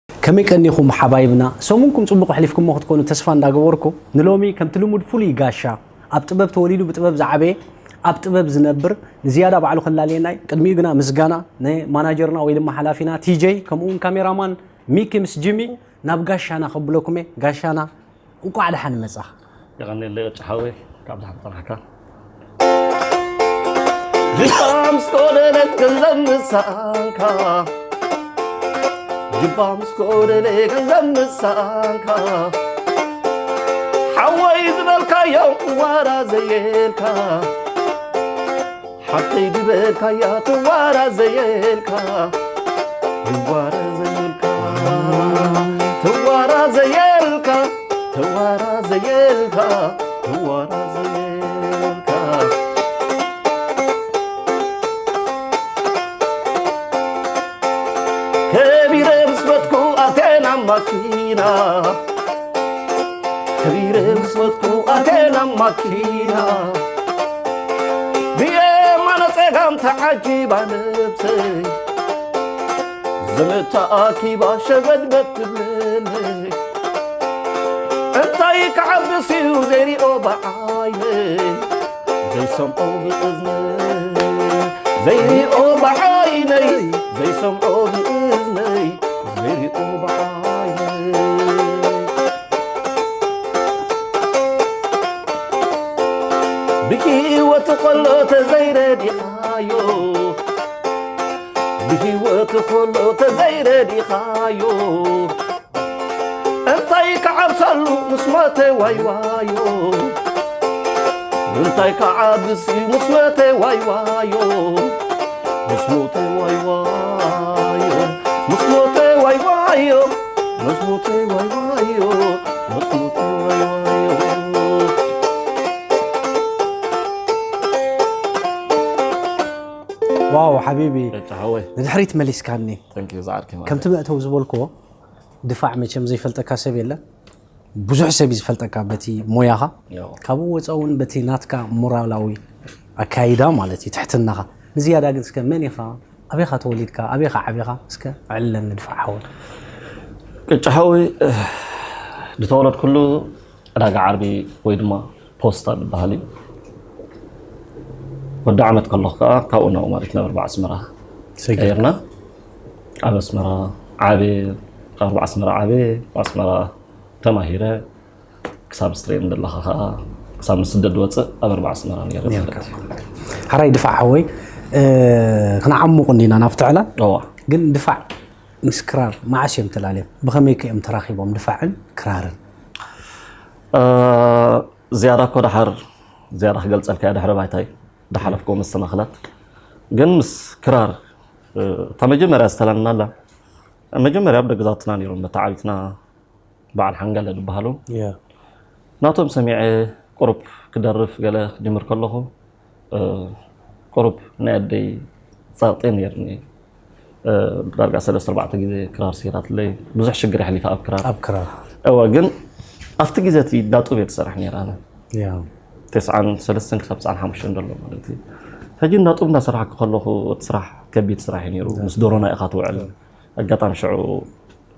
ከመይ ቀኒኹም ሓባይብና? ሰሙንኩም ጽቡቕ ኣሕሊፍኩሞ ክትኮኑ ተስፋ እንዳገበርኩ፣ ንሎሚ ከምቲ ልሙድ ፍሉይ ጋሻ፣ ኣብ ጥበብ ተወሊዱ ብጥበብ ዝዓበየ፣ ኣብ ጥበብ ዝነብር፣ ንዝያዳ ባዕሉ ከላልየና እዩ። ቅድሚኡ ግና ምስጋና ንማናጀርና ወይ ድማ ሓላፊና ቲጀይ፣ ከምኡ እውን ካሜራማን ሚኪ ምስ ጂሚ ናብ ጋሻና ከብለኩም እየ። ጋሻና፣ እንቋዕ ደሓን መጻኻ። የቐንየለይ ቅጫ ሓወይ፣ ካብ ደሓን ጸናሕካ። ጅባ ምስ ጎደለት ገንዘብ ምሳንካ፣ ጅባ ምስ ጎደለ ገንዘብ ምሳንካ፣ ሓወይ ዝበልካዮ ዋራ ዘየልካ፣ ሓፍተይ ዝበልካያ ትዋራ ዘየልካ፣ ትዋራ ዘየልካ፣ ትዋራ ዘየልካ፣ ትዋራ ዘየልካ፣ ትዋራ ዘየልካ። ከቢረ ምስ መትኩ ኣቴና ማኪና፣ ከቢረ ምስ መትኩ ኣቴና ማኪና፣ ብየማነ ጸጋም ተዓጂባ ነብሰይ፣ ዘመድ ተኣኪባ ሸበድበድ ትብለለይ። እንታይ ክዓብስ እዩ ዘይሪኦ ብዓይነይ፣ ዘይሰምዖ ብእዝነይ፣ ዘይሪኦ ብዓይነይ፣ ዘይሰምዖ ብእዝነይ፣ ዘይሪኦ ብዓይነይ። ብህይወት ከሎ ተዘይረዲኻዮ፣ ብህይወት ከሎ ተዘይረዲኻዮ፣ እንታይ ክዓብሰሉ ምስ ሞተ ዋይ ዋዮ፣ እንታይ ክዓብስ ምስ ሞተ ዋይ ዋዮ፣ ምስ ሞተ ዋይ ዋዮ፣ ምስ ሞተ ዋይ ዋዮ፣ ምስ ሞተ ዋይ ዋዮ፣ ምስ ሞተ ዋይ ዋዮ። ዋው ሓቢቢ፣ ቅጫ ሓወይ። ንድሕሪት መሊስካኒ። Thank you፣ ዝዓርከይ ማለት። ከምቲ መእተዊ ዝበልክዎ፣ ድፋዕ መቸም ዘይፈልጠካ ሰብ የለን። ብዙሕ ሰብ እዩ ዝፈልጠካ በቲ ሞያኻ። ያው። ካብኡ ወፃ እውን በቲ ናትካ ሞራላዊ ኣካይዳ ማለት እዩ፣ ትሕትናኻ። ንዝያዳ ግን እስከ መን ኢኻ? ኣበይኻ ተወሊድካ? ኣበይኻ ዓቢኻ? እስከ ኣዕልለኒ ድፋዕ ሓወይ። ቅጫ ሓወይ፣ እህ፣ ዝተወለድኩሉ ዕዳጋ ዓርቢ ወይ ድማ ፖስታ ዝበሃል እዩ። ወዲ ዓመት ከለኹ ከዓ ካብኡ ናብኡ ማለት ናብ ኣርባ ኣስመራ ሰጊር። ቀይርና። ኣብ ኣስመራ ዓብየ፣ ኣብ ኣርባ ኣስመራ ዓብየ፣ ኣብ ኣስመራ ተማሂረ፣ ክሳብ ስትሬም ዘለኻ ከዓ ክሳብ ምስ ስደት ዝወፅእ ኣብ ኣርባ ኣስመራ ነይረ ማለት እዩ። ሓራይ ድፋዕ ሓወይ፣ እ፣ ክንዓሙቕ እንዲና ናብቲ ዕላል። እዋ። ግን ድፋዕ ምስ ክራር መዓስ እዮም ተላልዮም? ብኸመይ ከ እዮም ተራኺቦም ድፋዕን ክራርን? እ፣ ዝያዳ እኮ ደሓር፣ ዝያዳ ክገልጸልካ እየ ድሕሪ ባይታይ፣ ዝሓለፍክዎ መሰናኽላት። ግን ምስ ክራር፣ እ፣ እታ መጀመርያ ዝተላልናላ፣ መጀመርያ ኣብ ደገዛውትና ነይሮም መተዓቢትና፣ በዓል ሓንጋለ ዝበሃሉ። ያ። ናቶም ሰሚዐ ቁሩብ ክደርፍ ገለ ክጅምር ከለኹ፣ እ፣ ቁሩብ ናይ ኣደይ ጸቕጢ ነይርኒ። እ፣ ዳርጋ ሰለስተ ኣርባዕተ ግዜ ክራር ስይራትለይ። ብዙሕ ሽግር የሕሊፋ ኣብ ክራር። ኣብ ክራር። እወ፣ ግን ኣብቲ ግዜ እቲ እንዳ ጡብ እየ ዝሰርሕ ነይረ ኣነ። ያ። ተስዓን ሰለስተን ክሳብ ተስዓን ሓሙሽተን ዘሎ ማለት እዩ። ሕጂ እንዳ ጡብ እንዳሰራሕኩ ከለኹ፣ እቲ ስራሕ ከቢድ ስራሕ እዩ ነይሩ። ያ። ምስ ዶሮና ኢኻ ትውዕል። ያ። ኣጋጣሚ ሽዑ፣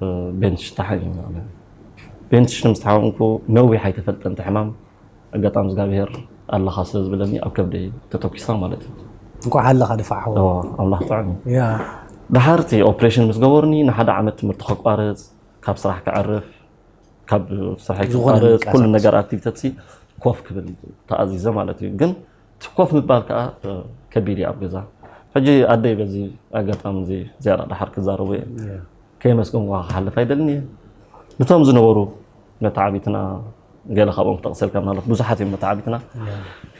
እ፣ ቤንትሽ ተሓሚመ ኣነ። ቤንትሽ ምስ ተሓመምኩ ነዊሕ ኣይተፈልጠን እቲ ሕማም። ኣጋጣሚ እግዚኣብሄር ኣለኻ ስለ ዝበለኒ ኣብ ከብደይ ተተኲሳ ማለት እዩ። እንኳዕ ኣለኻ ድፋዕ ሓወይ። እዋ፣ ኣምላኽ ጥዑም እዩ። ያ። ደሓር እቲ ኦፕሬሽን ምስ ገበሩኒ ንሓደ ዓመት ትምህርቲ ከቋርጽ፣ ካብ ስራሕ ክዕርፍ፣ ካብ ስራሕ ዝኾነ ክቋረጽ፣ ኩሉ ምንቅስቃስ። ነገር ኣክቲቪተትሲ ኮፍ ክብል ተኣዚዘ ማለት እዩ። ግን እቲ ኮፍ ምባል ከዓ፣ እ፣ ከቢድ እዩ ኣብ ገዛ። ሕጂ ኣደይ በዚ ኣጋጣሚ እዚ ዝያዳ ደሓር ክዛረቡ እየ። ያ። ከየመስገንኩኻ ክሓልፍ ኣይደልን እየ። ነቶም ዝነበሩ መተዓቢትና ገለ ካብኦም ክጠቕሰልካ፣ ምናልባት ብዙሓት እዮም መተዓቢትና። ያ።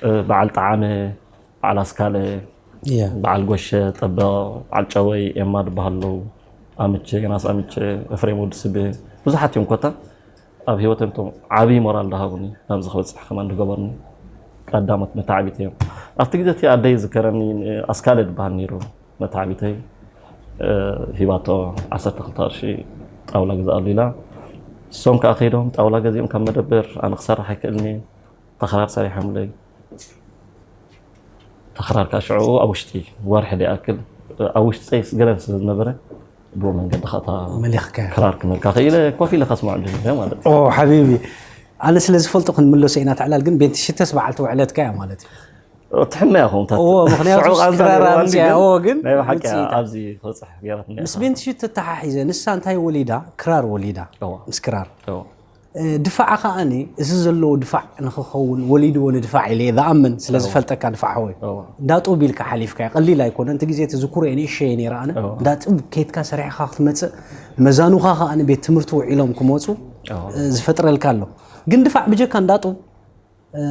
እ፣ በዓል ጠዓመ፣ በዓል ኣስካለ፣ ያ። በዓል ጎሸ፣ ጠበቕ፣ በዓል ጨወይ፣ ኤማ ዝበሃሉ ኣለዉ። ኣምቼ፣ ዮናስ ኣምቼ፣ ኤፍሬም ወዲ ስቤ፣ ብዙሓት እዮም ኮታ። ኣብ ህይወቶም እቶም ዓብዪ ሞራል ዝሃቡኒ፣ ናብዚ ክበፅሕ ከማን ዝገበሩኒ ቀዳሞት መተዓቢት እዮም። ኣብቲ ግዜ እቲ ኣደይ ዝዝከረኒ፣ ኣስካለ ዝበሃል ነይሩ መተዓቢተይ፣ እ፣ ሂባቶ ዓሰርተ ክልተ ቅርሺ ጣውላ ግዝኣሉ ኢላ። እሶም ከዓ ከይዶም ጣውላ ገዚኦም ካብ መደበር፣ ኣነ ክሰርሕ ኣይክእልን እየ፣ ተኸራር ሰሪሖምለይ። ተኽራር ከዓ ሽዑ ኣብ ውሽጢ ወርሒ ዝኣክል ኣብ ውሽጢ ፀይስ ገለን ስለ ዝነበረ ብኡ መንገዲ ኸታ መሊኽካዮ። ክራር ክመልካ ክኢለ ኮፍ ኢለ ከስማዕ ጀሚረ ማለት እዩ። ኦ ሓቢቢ፣ ኣነ ስለ ዝፈልጦ ክንምለሶ ኢና ትዕላል፣ ግን ቤንቲ ሽተስ በዓልቲ ውዕለትካ እያ ማለት እዩ። ትሕመያ ኹም ታት እዎ፣ ምኽንያቱ ሽዑ ቃንዛ ክራር ነይርዋ ኣምፅያ፣ ግን እዎ፣ ግን ናይ ብሓቂ ውፅኢታ። ኣብዚ ክበፅሕ ገይራትኒ ምስ ቤንቲ ሽት ተተሓሒዘ፣ ንሳ እንታይ ወሊዳ? ክራር ወሊዳ። እዎ። ምስ ክራር እዎ። እ፣ ድፋዓ ከዓኒ እዚ ዘለዎ ድፋዕ ንክኸውን ወሊድዎ ንድፋዕ ኢለ እየ ዝኣምን፣ ስለ ዝፈልጠካ ድፋዕ ሓወይ። እዎ። እንዳ ጡብ ኢልካ ሓሊፍካ፣ ቀሊል ኣይኮነ። እቲ ግዜ ትዝክሮ እየ፣ ንእሸ እየ ነይረ ኣነ። እዎ። እንዳ ጡብ ኬድካ ሰሪሕካ ክትመፅእ፣ መዛኑኻ ከዓኒ ቤት ትምህርቲ ውዒሎም ክመፁ እዎ። እ፣ ዝፈጥረልካ ኣሎ። ግን ድፋዕ ብጀካ እንዳ ጡብ እ፣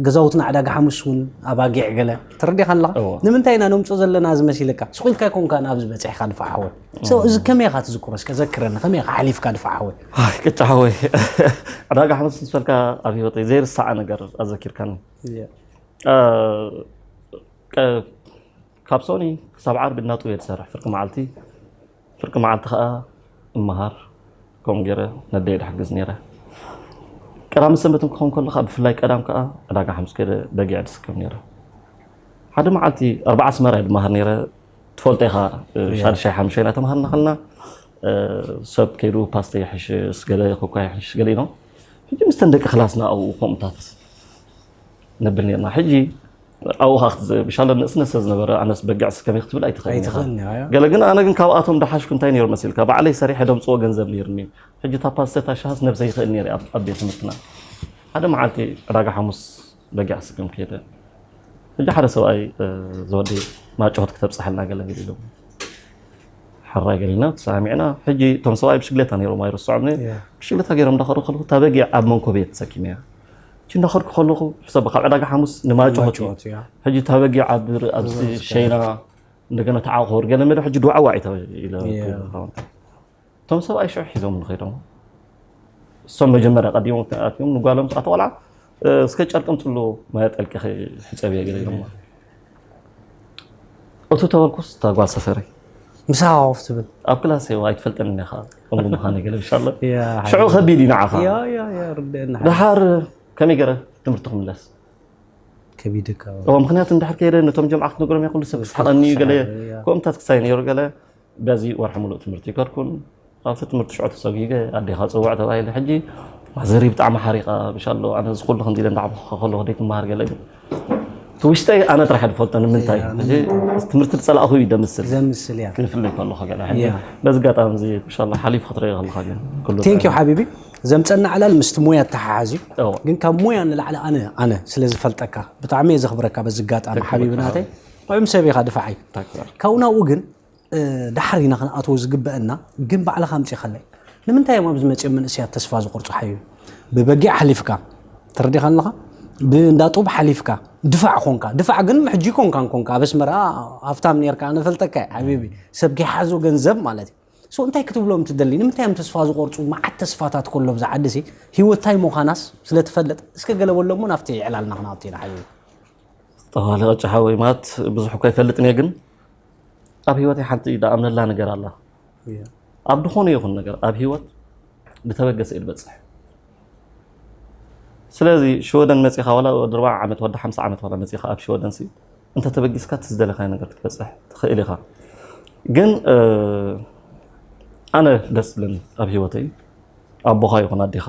ገዛውትና ዕዳጋ ሓሙስ እውን ኣባጊዕ ገለ ተረዲኻ ኣለኻ። እዎ። ንምንታይ ኢና ነምፅኦ ዘለና ዝመሲልካ? ስቑ ኢልካ ኣይኮንካን ኣብዚ በፂሕካ ድፋዕ ሓወይ። So፣ እዚ ከመይ ኢኻ ትዝክሮ? እስከ ዘክረኒ፣ ከመይ ኢኻ ሓሊፍካ ድፋዕ ሓወይ? ኣይ ቅጫ ሓወይ ዕዳጋ ሓሙስ ምስ በልካ ኣብ ህይወተይ ዘይርሳዕ ነገር ኣዘኪርካኒ። እ፣ ቀ- ካብ ሶኒ ክሳብ ዓርቢ እናጡ እየ ዝሰርሕ ፍርቂ መዓልቲ ፍርቂ መዓልቲ ከዓ እመሃር ከምኡ ገይረ ነደይ ድሕግዝ ነይረ። ቀዳም ሰንበት ክኸውን ከሎ ከዓ ብፍላይ ቀዳም ከዓ ዕዳጋ ሓሙስ ከይደ በጊዕ ድስከም ነይረ። ሓደ መዓልቲ ኣርባዓ ኣስመራ እየ ድመሃር ነይረ። ትፈልጦ ኢኻ ሻድሻይ ሓሙሻይ እናተምሃርና ከለና እ፣ ሰብ ከይዱ ፓስተ ይሕሽስ ገለ ኮካ ይሕሽስ ገለ ኢሎም ሕጂ ምስተን ደቂ ክላስና ኣብኡ ከምኡታት ነብል ነርና። ሕጂ ኣብኡ ካ ብሻለ ንእስነት ስለ ዝነበረ ኣነስ በጊዕ ስከመይ ክትብል ኣይትኽእል ኢኻ። ኣይትኽእልን ኢኻ፣ ያ። ገለ ግን ኣነ ግን ካብኣቶም ደሓሽኩ እንታይ ነይሩ መሲልካ ባዕለይ ሰሪሐ ደምፅዎ ገንዘብ ነይርኒ። ሕጂ እታ ፓስተ እታ ሻሃስ ነብሰይ ይኽእል ነይረ ኣብ ኣብ ቤት ትምህርትና። ሓደ መዓልቲ ዕዳጋ ሓሙስ በጊዕ ስክም ከይደ ሕጂ ሓደ ሰብኣይ እ፣ ዝወዲ ማጭሆት ክተብፅሓልና ገለ ገለ ኢሎም ሕራይ ገሊና ተሰማሚዕና። ሕጂ እቶም ሰብኣይ ብሽግሌታ ነይሮም ኣይርስዖም ያ። ብሽግሌታ ገይሮም እንዳኸዱ ከለኹ እታ በጊዕ ኣብ መንኮብ እየ ተሰኪመያ። ሕጂ እንዳኸድኩ ከለኹ ሕሰብ ካብ ዕዳጋ ሓሙስ ንማጭሆት እዩ። ማጭሆት እያ። ሕጂ እታ በጊዕ ኣብ ኣብዚ ሸይና እንደገና ተዓቆር ገለ መለ ሕጂ ድዋዕዋዕ እዩ ኢለ ያ። እቶም ሰብኣይ ሽዑ ሒዞም ንኸይዶም እሶም መጀመርያ ቀዲሞም ኣትዮም ንጓሎም ኣቶ ቆልዓ እ፣ እስከ ጨርቂ ምፅሉ ማያ ጠልቂ ሕፀብ እየ ገለ ኢሎማ። እቱ ተበልኩስ እታ ጓል ሰፈረይ ምሳኻ ኮፍ ትብል። ኣብ ክላስ እየ ኣይትፈልጠኒ ኢኻ ከምኡ ምዃነ ገለ ብሻሎ ያ፣ ሽዑ ከቢድ እዩ ንዓኻ። ያ፣ ያ፣ ያ፣ ርደአና። ድሓር ከመይ ገረ ትምህርቲ ክምለስ ከቢድካ። እዎ ምክንያቱ እንድሕር ከይደ ነቶም ጀምዓ ክትነግሮም እያ ኩሉ ሰብ ክስሓቐኒ እዩ ገለ ያ። ከምኡታት ክሳይ ነይሩ ገለ በዚ ወርሒ ሙሉእ ትምህርቲ ይከድኩን ኣብቲ ትምህርቲ ሽዑ ተሰጒገ ኣዴኻ ፅውዕ ተባሂለ ሕጂ ማዘሪ ብጣዕሚ ሓሪቓ ብሻሎ ኣነ እዚ ኩሉ ክንዲ ኢለ እንዳዓበኹ ከለኹ ደይ ትመሃር ገለ ግን እቲ ውሽጠይ ኣነ ጥራሕ ድፈልጦ ንምንታይ ሕጂ ትምህርቲ ዝፀላእኹ እዩ ደምስል ዘምስል እያ። ክፍለይ ከለኹ ገለ ሕጂ ያ። በዚ ኣጋጣሚ እዚ ብሻሎ ሓሊፉ ክትረዮ ከለኻ ግን ኩሉ ቴንኪዩ ሓቢቢ። ዘምፀና ዕላል ምስቲ ሞያ ተሓሓዝ እዩ። እዎ። ግን ካብ ሞያ ንላዕሊ ኣነ ኣነ ስለ ዝፈልጠካ ብጣዕሚ እየ ዘኽብረካ። በዚ ኣጋጣሚ ሓቢቢ ናተይ ጥዑም ሰብ ኢኻ ድፋዓይ። ታክባር ካብኡ ናብኡ ግን እ፣ ዳሕር ኢና ክንኣትዎ ዝግበአና። ግን ባዕልኻ ኣምፂኻለይ። ንምንታይ እዮም ኣብዚ መፂኦም መንእሰያት ተስፋ ዝቆርፁ ሓዩ? ብበጊዕ ሓሊፍካ ተረዲኻ ኣለኻ። ብእንዳ ጡብ ሓሊፍካ ድፋዕ ኮንካ። ድፋዕ ግን ሕጂ ኮንካ ኮንካ ኣብ ኣስመራ ሃፍታም ነርካ ኣነፈልጠካ እየ ሓቢቢ። ሰብ ከይሓዞ ገንዘብ ማለት እዩ። So እንታይ ክትብሎም ትደሊ? ንምንታይ እዮም ተስፋ ዝቆርፁ? መዓት ተስፋታት ከሎ ብዛ ዓዲ ሲ ህይወት ታይ ምዃናስ ስለትፈልጥ እስከ ገለ በሎሞ ናብቲ ዕላልና ክነኣቱ ኢና ሓቢቢ። ጠዋሊ ቅጫ ሓወይ ማለት ብዙሕ እኳ ይፈልጥን እየ ግን ኣብ ህይወተይ ሓንቲ ዝኣምነላ ነገር ኣላ። ኣብ ዝኾነ ይኹን ነገር ኣብ ህይወት ዝተበገሰ እዩ ዝበፅሕ። ስለዚ ሽወደን መፂኻ ዋላ ወዲ ኣርባዓ ዓመት ወዲ ሓምሳ ዓመት ዋላ መፂኻ ኣብ ሽወደን ሲ እንተተበጊስካ እቲ ዝደለካዮ ነገር ክትበፅሕ ትኽእል ኢኻ። ግን እ፣ ኣነ ደስ ዝብለኒ ኣብ ህይወተይ ኣቦኻ ይኹን ኣዴኻ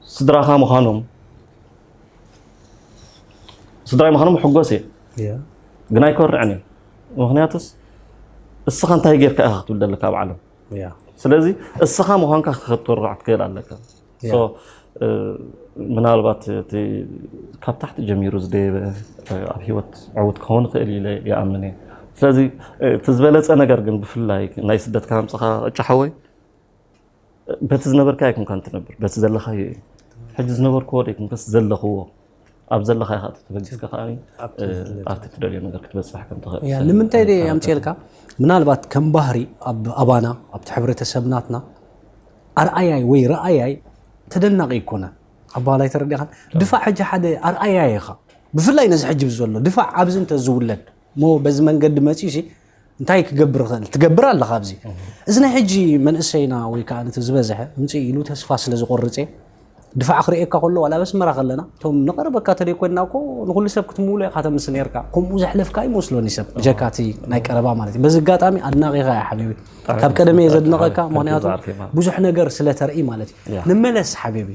ስድራኻ ምዃኖም ስድራይ ምዃኖም ሕጎስ እየ ግን ኣይኮርዕን እየ። ምክንያቱስ እስኻ እንታይ ጌርካ ኢኻ ክትብል ዘለካ ኣብ ዓለም ስለዚ እስኻ ምዃንካ ክትኮርዕ ትክእል ኣለካ። So፣ እ፣ ምናልባት እቲ ካብ ታሕቲ ጀሚሩ ዝደየበ እ፣ ኣብ ህይወት ዕውት ክኸውን ይኽእል ኢለ ይኣምን እየ። ስለዚ እ፣ እቲ ዝበለፀ ነገር ግን ብፍላይ ናይ ስደት ካምፅኻ እጫ ሓወይ በቲ ዝነበርካ ኣይኮንካን ትነብር በቲ ዘለኻዮ እዩ። ሕጂ ዝነበርክዎ ደይኮንከስ ዘለኽዎ ኣብ ዘለኻ ኢኻ ተበጊስካ ከዓ ኣብቲ ትደልዮ ነገር ክትበፅሕ ከም ትኽእል ያ ንምንታይ ደ ኣምፅልካ ምናልባት ከም ባህሪ ኣብ ኣባና ኣብቲ ሕብረተሰብ ናትና ኣርኣያይ ወይ ረኣያይ ተደናቂ ይኮነ ኣባላይ ተረዲኻን ድፋዕ ሕጂ ሓደ ኣርኣያይ ኢኻ ብፍላይ ነዚ ሕጂ ዘሎ ድፋዕ ኣብዚ እንተ ዝውለድ ሞ በዚ መንገዲ መፅዩ ሲ እንታይ ክገብር ይኽእል ትገብር ኣለኻ ኣብዚ እዚ ናይ ሕጂ መንእሰይና ወይ ከዓ ነቲ ዝበዝሐ ምፅእ ኢሉ ተስፋ ስለ ዝቆርፅ ድፋዕ ክርእየካ ከሎ ዋላ በስመራ ከለና እቶም ንቐረበካ ተደይኮንና እኮ ንኩሉ ሰብ ክትምውሎ ኢኻ ተምስ ነርካ። ከምኡ ዘሕለፍካ ይመስሎኒ ሰብ ጀካቲ ናይ ቀረባ ማለት እዩ። በዚ ኣጋጣሚ ኣድናቂኻ እየ ሓቢቢ። ካብ ቀደመ እየ ዘድንቐካ፣ ምክንያቱ ብዙሕ ነገር ስለ ተርኢ ማለት እዩ። ንመለስ ሓቢቢ፣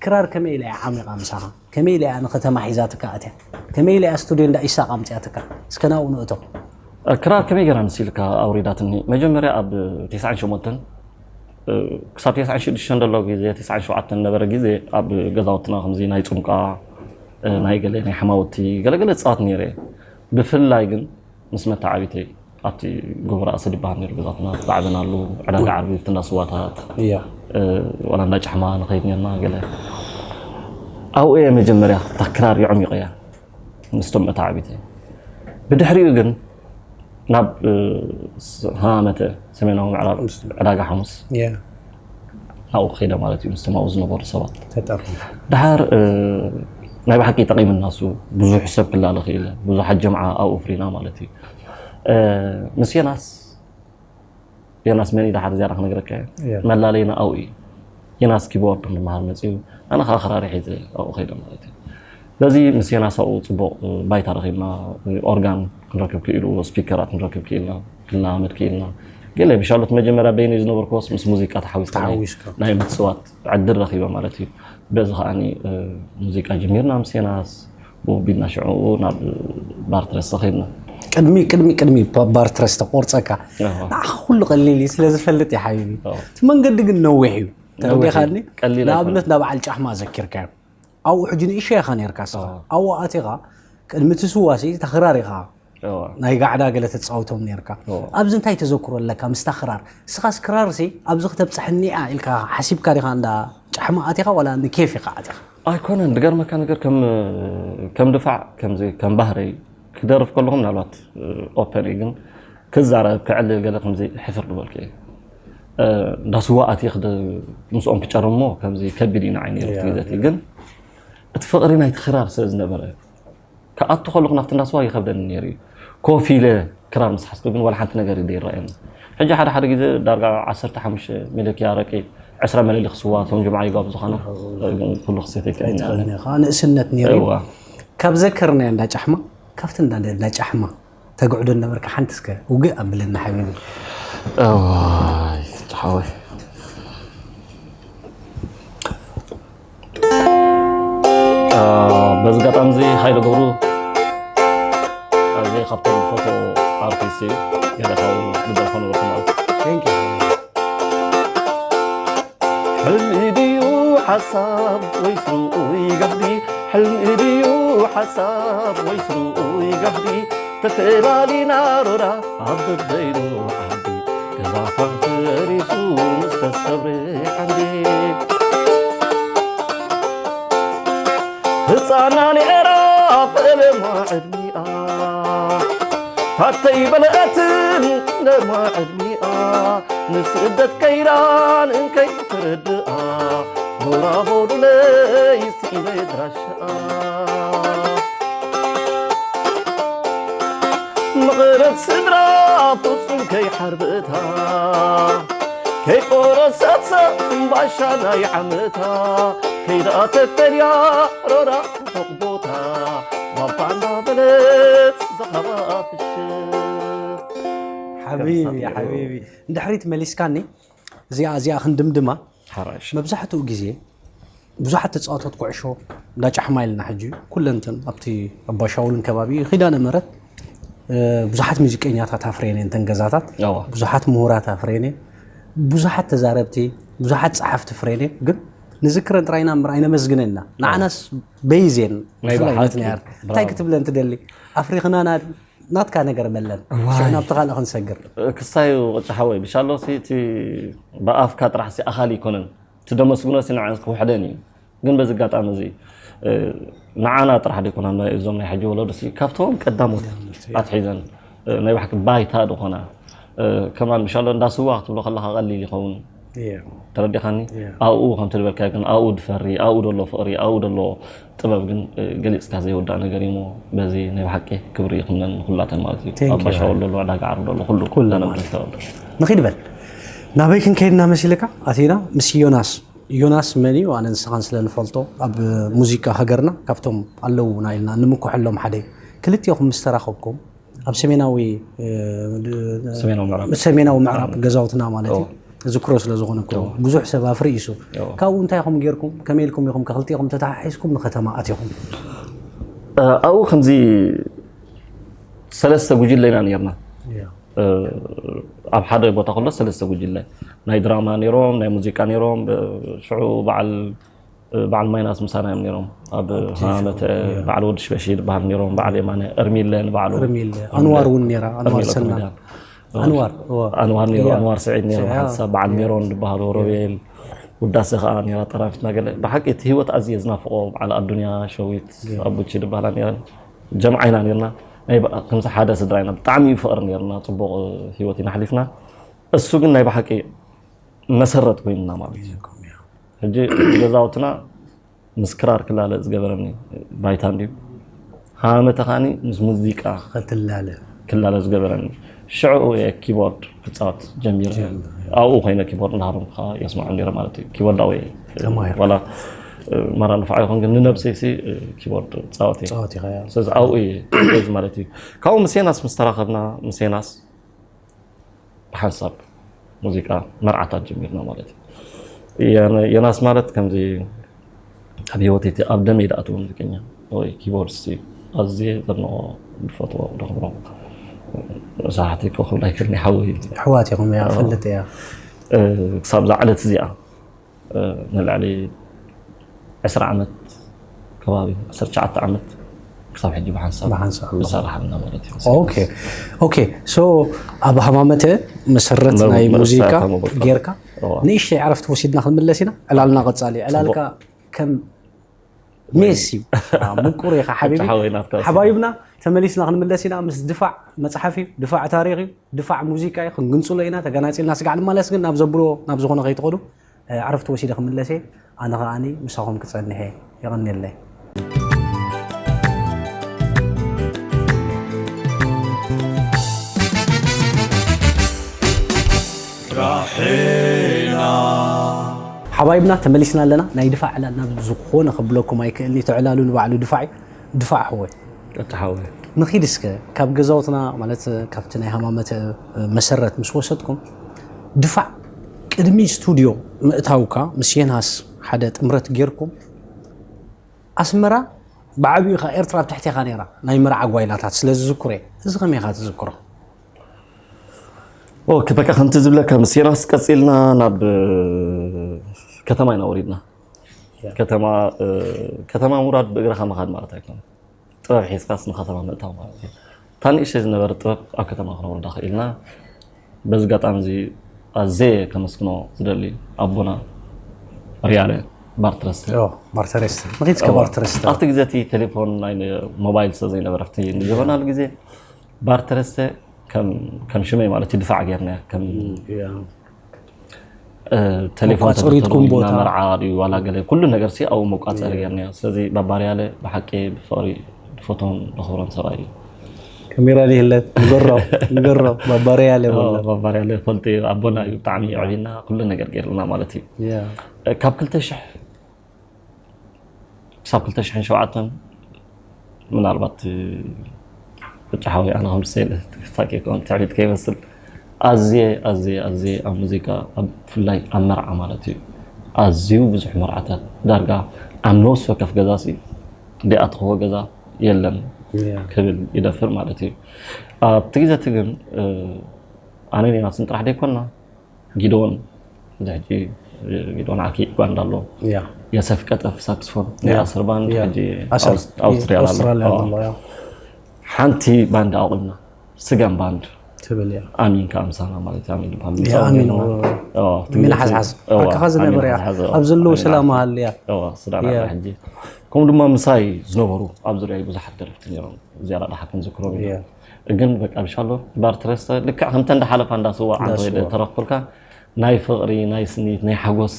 ክራር ከመይ ኢላ እያ ዓሚቓ ምሳኻ? ከመይ ኢላ እያ ንከተማ ሒዛትካ ኣትያ? ከመይ ኢላ እያ ስቱድዮ እንዳ ኢሳቕ ኣምፅያትካ? እስከ ናብኡ ንእቶ። ክራር ከመይ ገይራ መሲልካ ኣውሪዳትኒ? መጀመርያ ኣብ ተስዓን ሸሞንተን ክሳብ ተስዓን ሽዱሽተን ዘሎ ግዜ፣ ተስዓን ሸውዓተን ነበረ ግዜ ኣብ ገዛውትና ከምዚ ናይ ፁምቃ፣ ናይ ገለ ናይ ሓማውቲ ገለገለ ፃወት ነይረ። ብፍላይ ግን ምስ መተዓቢተይ ኣብቲ ጎቦ ራእሲ ዝበሃል ነይሩ ገዛትና፣ ላዕበናሉ ዕዳጋ ዓርቢ ኣብቲ እንዳ ስዋታት፣ ዋላ እንዳ ጫሕማ ንኸይድ ነርና ገለ። ኣብኡ እየ መጀመርያ እታ ክራር የዕሚቐያ ምስቶም መተዓቢተይ። ብድሕሪኡ ግን ናብ ሃመተ ሰሜናዊ ምዕራብ ዕዳጋ ሓሙስ ናብኡ ከይደ ማለት እዩ፣ ምስቶም ኣብኡ ዝነበሩ ሰባት። ድሓር ናይ ብሓቂ ጠቒምና እሱ። ብዙሕ ሰብ ክላለ ክኢለ፣ ብዙሓት ጀምዓ ኣብኡ ፍሪና ማለት እዩ። ምስ የናስ የናስ መን እዩ ድሓር ዝያዳ ክነግረካ እየ። መላለይና ኣብኡ እዩ። የናስ ኪቦርድ ንመሃር መፅኡ፣ ኣነ ከዓ ክራር ሒዘ ኣብኡ ከይደ ማለት እዩ። ስለዚ ምስ የናስ ኣብኡ ፅቡቕ ባይታ ረኺብና፣ ኦርጋን ክንረክብ ክኢሉ፣ ስፒከራት ክንረክብ ክኢልና፣ ክንለማመድ ክኢልና። ገለ ብሻሎት መጀመርያ በይነይ ዝነበርኩዎስ ምስ ሙዚቃ ተሓዊስካ ናይ ምፅዋት ዕድል ረኺበ ማለት እዩ። በዚ ከዓኒ ሙዚቃ ጀሚርና ምስ የናስ ብኡ ቢልና ሽዑ ናብ ባርትረስ ተኸድና። ቅድሚ ቅድሚ ቅድሚ ባርትረስ ተቆርፀካ ንዓኻ ኩሉ ቀሊል እዩ ስለ ዝፈልጥ እዩ ሓቢቢ። እቲ መንገዲ ግን ነዊሕ እዩ። ተረዲኻኒ? ንኣብነት ናብ በዓል ጫሕማ ዘኪርካዮ ኣብኡ ሕጂ ንእሽቶ ኢኻ ነርካ ስኻ ኣብኡ ኣቲኻ ቅድሚ እቲ ስዋሲ ተኽራር ኢኻ ናይ ጋዕዳ ገለ ተፃውቶም ነርካ። ኣብዚ እንታይ ተዘክሮ ኣለካ ምስታ ክራር? እስኻስ ክራርሲ ኣብዚ ክተብፅሐኒ እያ ኢልካ ሓሲብካ ዲኻ እንዳ ጫሕማ ኣቲኻ ዋላ ንኬፍ ኢኻ ኣቲኻ? ኣይኮነን። ዝገርመካ ነገር ከም ከም ድፋዕ ከምዚ ከም ባህረይ ክደርፍ ከለኹ ምናልባት ኦፐን እዩ፣ ግን ክዛረብ ክዕልል ገለ ከምዚ ሕፍር ዝበልኩ እየ። እንዳ ስዋ ኣትየ ምስኦም ክጨርሞ ከምዚ ከቢድ እዩ ንዓይ ነይሩ እቲ ግዜ እቲ። ግን እቲ ፍቕሪ ናይቲ ክራር ስለ ዝነበረ ክኣቱ ከለኹ ናብቲ እንዳ ስዋ ይኸብደኒ ነይሩ እዩ። ኮፍ ኢለ ክራር ምስ ሓዝኩ ግን ዋላ ሓንቲ ነገር ዘይረኣየኒ። ሕጂ ሓደ ሓደ ግዜ ዳርጋ ዓሰርተ ሓሙሽተ መለኪያ ኣረቂ ዕስራ መለሊኽ ስዋ እቶም ጅምዓ ይጋብዙኻና ኩሉ ክሰትየካ ኣይትኽእልን ኢኻ። ንእስነት ነይሩ እዩ። እዋ። ካብ ዘከርናዮ እንዳ ጫሕማ ካብቲ እንዳ እንዳ ጫሕማ ተግዕዶ ነበርካ ሓንቲ እስከ ውግእ ኣብለና ሓቢቢ። እዋይ ሓወይ። በዚ ኣጋጣሚ እዚ ሃይለ ገብሩ ኣዝየ ካብቶም ዝፈትዎ ኣርቲስት እዩ። ገለ ካብኡ ዝደርፎ ነበርኩ ማለት እዩ። ሕልሚ ድዩ ሓሳብ ወይስ ርኡይ ጋህዲ? ሕልሚ ድዩ ሓሳብ ወይስ ርኡይ ጋህዲ? ተፈላሊና ሮዳ ኣብ በበይኑ ዓዲ ገዛኻ ፈሪሱ ምስ ተሰብረ ዓንዲ። ህፃና ነይራ ፈለማ ዕድሚኣ ታተይ በለአትን ለማ ዕድሚኣ ንስደት ከይዳን እንከይ ትርድኣ ኖራ ቦዱለይ ስኢነ ድራሽኣ። መቐረት ስድራ ፍጹም ከይሓርብእታ ከይቆረሰት እምባሻ ናይ ዓመታ ከይዳ ተፈልያ ሮራ ተቕቦታ ባባ እንዳበለት ዘኸባ ፍሽኽ። ሓቢቢ ሓቢቢ እንድሕሪት መሊስካኒ እዚኣ እዚኣ ክንድምድማ ሓራሽ። መብዛሕትኡ ግዜ ብዙሓት ተፃወቶት ኩዕሾ እንዳ ጫሕማ ኢልና ሕጂ ኩለንተን ኣብቲ ኣባሻውልን ከባቢ ኪዳነ ምሕረት ብዙሓት ሙዚቀኛታት ኣፍረየን እየን ተን ገዛታት። ብዙሓት ምሁራት ኣፍረየን እየን፣ ብዙሓት ተዛረብቲ፣ ብዙሓት ፀሓፍቲ ኣፍረየን እየን። ግን ንዝክረን ጥራይና እምበር ኣይነመስግነን ኢና። ንዓናስ በይዝ እየን። ብፍላይ ናትና እያ። እንታይ ክትብለን ትደሊ? ኣፍሪኽናና ናትካ ነገር በለን። ሽዑ ናብቲ ካልእ ክንሰግር። ክሳዩ ቅጫ ሓወይ ብሻሎ ሲ እቲ ብኣፍካ ጥራሕ ሲ ኣኻሊ ኣይኮነን። እቲ ደመስግኖ ሲ ንዓንስ ክውሕደን እዩ። ግን በዚ ኣጋጣሚ እዚ ንዓና ጥራሕ ደይኮና እዞም ናይ ሕጂ ወለዶ ሲ ካብቶም ቀዳሞት ኣትሒዘን ናይ ባሕቂ ባይታ ዝኾና ከማን ምሻሎ እንዳ ስዋ ክትብሎ ከለኻ ቀሊል ይኸውን። ተረዲኻኒ? ኣብኡ ከምቲ ዝበልካዮ ግን ኣብኡ ድፈሪ ኣብኡ ደሎ ፍቕሪ ኣብኡ ደሎ ጥበብ ግን ገሊፅካ ዘይወዳእ ነገር እዩ። በዚ ናይ ብሓቂ ክብሪ ይኹነን ንኩላተን ማለት እዩ። ኣብ ባሻ ወሎ ኣሎ ዕዳጋ ዓርቢ ኣሎ ኩሉ ኩሉ ማለት እዩ። ንኺድ በል ናበይ ክንከይድና መሲልካ ኣቲና ምስ ዮናስ ዮናስ መን እዩ? ኣነ ንስኻን ስለ ንፈልጦ ኣብ ሙዚቃ ሃገርና ካብቶም ኣለዉና ኢልና ንምኩሐሎም ሓደ እዩ። ክልቲኦኹም ምስ ተራኸብኩም ኣብ ሰሜናዊ ሰሜናዊ ምዕራብ ሰሜናዊ ምዕራብ ገዛውትና ማለት እዩ ዝክሮ ስለ ዝኾነ ብዙሕ ሰብ ኣፍርኢሱ ካብኡ እንታይ ኢኹም ጌርኩም? ከመይ ኢልኩም ኢኹም ከክልቲኹም ተተሓሒዝኩም ንከተማ ኣትኹም? ኣብኡ ከምዚ ሰለስተ ጉጅለ ኢና ነርና። ኣብ ሓደ ቦታ ከሎ ሰለስተ ጉጅለ ናይ ድራማ ነሮም፣ ናይ ሙዚቃ ነሮም። ሽዑ በዓል በዓል ማይናስ ምሳና እዮም ነሮም። ኣብ ሃመተ በዓል ወዲ ሽበሺ ዝበሃል ነሮም፣ በዓል የማነ እርሚለ ንባዕሉ እርሚለ፣ ኣንዋር እውን ነራ፣ ኣንዋር ሰና። ኣንዋር ኣንዋር ነሩ፣ ኣንዋር ስዒድ ነሩ፣ ሓንሳብ በዓል ሜሮን ዝበሃሉ፣ ሮቤል ውዳሴ ከዓ ነራ፣ ጠራፊትና ገለ። ብሓቂ እቲ ህይወት ኣዝየ ዝናፍቆ፣ በዓል ኣዱንያ ሸዊት ኣቡቺ ዝበሃላ ነረን። ጀምዓ ኢና ነርና። ናይ ብኣ- ከምዚ ሓደ ስድራ ኢና። ብጣዕሚ እዩ ፍቕሪ ነርና። ፅቡቕ ህይወት ኢና ኣሕሊፍና። እሱ ግን ናይ ብሓቂ መሰረት ኮይንና ማለት እዩ። ሕጂ ገዛውትና ምስ ክራር ክላለ ዝገበረኒ ባይታ እንድዩ። ሃመተ ከዓኒ ምስ ሙዚቃ ከትላለ ክላለ ዝገበረኒ። ሽዑ እየ ኪቦርድ ክፃወት ጀሚረ። ኣብኡ ኮይነ ኪቦርድ እንዳሃረምኩ ከዓ የስምዖም ነይረ ማለት እዩ። ኪቦርዳዊ እየ። ተማሂርካ። ዋላ ማራ ንፋዕ ይኹን ግን ንነብሰይ ሲ ኪቦርድ ፃወት እየ። ፃወት ኢኻ። ስለዚ ኣብኡ እየ በዚ ማለት እዩ። ካብኡ ምስ ዮናስ ምስ ተራኸብና ምስ ዮናስ ብሓንሳብ ሙዚቃ መርዓታት ጀሚርና ማለት እዩ። የነ- ዮናስ ማለት ከምዚ ኣብ ህይወት እቲ ኣብ ደመይ ዝኣተወ ሙዚቀኛ ወይ ኪቦርድስት እዩ። ኣዝየ ዘድንቆ ዝፈትዎ ዘኽብሮ መሳርሕቲ ኮኸብ ናይ ክብኒ ሓወይ እዩ። ኣሕዋት ኢኹም እያ ፈልጥ እያ። ክሳብ እዛ ዕለት እዚኣ ንልዕሊ ዕስራ ዓመት ከባቢ ዓሰርተ ትሽዓተ ዓመት ክሳብ ሕጂ ብሓንሳብ ብሓንሳብ ንሰርሕ ኣለና ማለት እዩ። ኦኬ ኦኬ ሶ ኣብ ሃማመተ መሰረት መ- ናይ መ- ሙዚቃ መ- ጌርካ እዋ። ንእሽተይ ዕረፍቲ ወሲድና ክንምለስ ኢና። ዕላልና ቀጻሊ ዕላልካ ከም ሜሲ እዩ። ምቁር ኢኻ ሓቢቢ። ሓወይ ናትካ ሓባይብና ተመሊስና ክንምለስ ኢና። ምስ ድፋዕ መጽሓፍ እዩ፣ ድፋዕ ታሪኽ እዩ፣ ድፋዕ ሙዚቃ እዩ። ክንግንጽሎ ኢና። ተገናጺልና ስጋዕ ንመለስ ግን ናብ ዘብሎ ናብ ዝኾነ ከይትኸዱ ዕረፍቲ ወሲደ ክምለስ እየ። ኣነ ከዓኒ ምሳኹም ክጸንሕ እየ። የቐንየለይ። ሓባይብና ተመሊስና ኣለና። ናይ ድፋዕ ዕላል ናብ ዝኾነ ከብለኩም ኣይክእልኒ። ተዕላሉ ንባዕሉ ድፋዕ እዩ። ድፋዕ ሓወይ እተሓወ ንኺድ እስከ ካብ ገዛውትና ማለት ካብቲ ናይ ሃማመተ መሰረት ምስ ወሰድኩም ድፋዕ ቅድሚ ስቱድዮ ምእታውካ ምስ የናስ ሓደ ጥምረት ጌርኩም ኣስመራ ብዓብዩ ኸ ኤርትራ ኣብ ትሕቴኻ ነይራ ናይ መርዓ ጓይላታት ስለ ዝዝክሮ እየ። እዚ ከመይ ኢኻ ትዝክሮ? ኦኬ በቃ ከምቲ ዝብለካ ምስ የናስ ቀፂልና ናብ ከተማ ኢና ወሪድና። ከተማ ከተማ ምውራድ ብእግርኻ ምኻድ ማለት ኣይኮነን። ጥበብ ሒዝካስ ንከተማ ምእታው ማለት እዩ። እታ ንእሽተይ ዝነበረት ጥበብ ኣብ ከተማ ክነውርዳ ክኢልና። በዚ ኣጋጣሚ እዚ ኣዘየ ከመስግኖ ዝደሊ ኣቦና ሪያለ ባርትረስተ ባርተሬስተ ንኺድ እስከ ባርተሬስተ ኣብቲ ግዜ እቲ ቴሌፎን ናይ ሞባይል ስለ ዘይነበረ ኣብቲ ንዘበናሉ ግዜ ባርተሬስተ ከም ከም ሽመይ ማለት እዩ ድፋዕ ጌርና ከም ቴሌፎን መቋፀሪትኩም ተተተሉ ቦታ። መርዓ ድዩ ዋላ ገለ ኩሉ ነገር ሲ ኣብኡ መቋፀሪ ጌርና። ስለዚ ባባርያለ ብሓቂ ብፍቕሪ ዝፈትዎን ዘኽብሮን ሰብኣይ እዩ። ካሜራ ይህለት ንገሮ ንገሮ ባባርያለ ባባርያለ ፈልጢ ኣቦና እዩ ብጣዕሚ የዕቢና ኩሉ ነገር ገይርልና ማለት እዩ። ካብ ክልተ ሽሕ ክሳብ ክልተ ሽሕን ሸውዓተን ምናልባት ብጫ ሓወይ ኣነ ከም ስቴል ሳቂ ከውን ትዕቢት ከይመስል ኣዝየ ኣዝየ ኣዝየ ኣብ ሙዚቃ ኣብ ብፍላይ ኣብ መርዓ ማለት እዩ ኣዝዩ ብዙሕ መርዓታት ዳርጋ ኣብ ነፍሲ ወከፍ ገዛ ሲ ደይኣተኽዎ ገዛ የለን ክብል ይደፍር ማለት እዩ። ኣብቲ ግዜ እቲ ግን ኣነ ኔናስን ጥራሕ ደይኮና ጊዶን እዚ ሕጂ ጊዶን ዓኪ ባንድ ኣሎ። የሰፍ ቀጠፍ ሳክስፎን ናይ ኣስር ባንድ ሕጂ ኣውስትሪያ ኣሎ። ሓንቲ ባንድ ኣቑምና ስገም ባንድ ትብል እያ። ኣሚን ከዓ ምሳና ማለት ኣሚን ኣሚን ሓዝሓዝ ኣካኻ ዝነበረ እያ። ኣብ ዘለዉ ሰላም ሃልያ ስዳና ሕጂ ከምኡ ድማ ምሳይ ዝነበሩ ኣብ ዙሪያ ብዙሓት ደረፍቲ ነሮም። እዚኣ ዳሓ ክንዝክሮም ኢና። ግን በቃ ብሻሎ ባርትረስተ ልክዕ ከምተ እንዳሓለፋ እንዳስዋ ዓንተ ወይ ተረክብልካ ናይ ፍቕሪ ናይ ስኒት ናይ ሓጎስ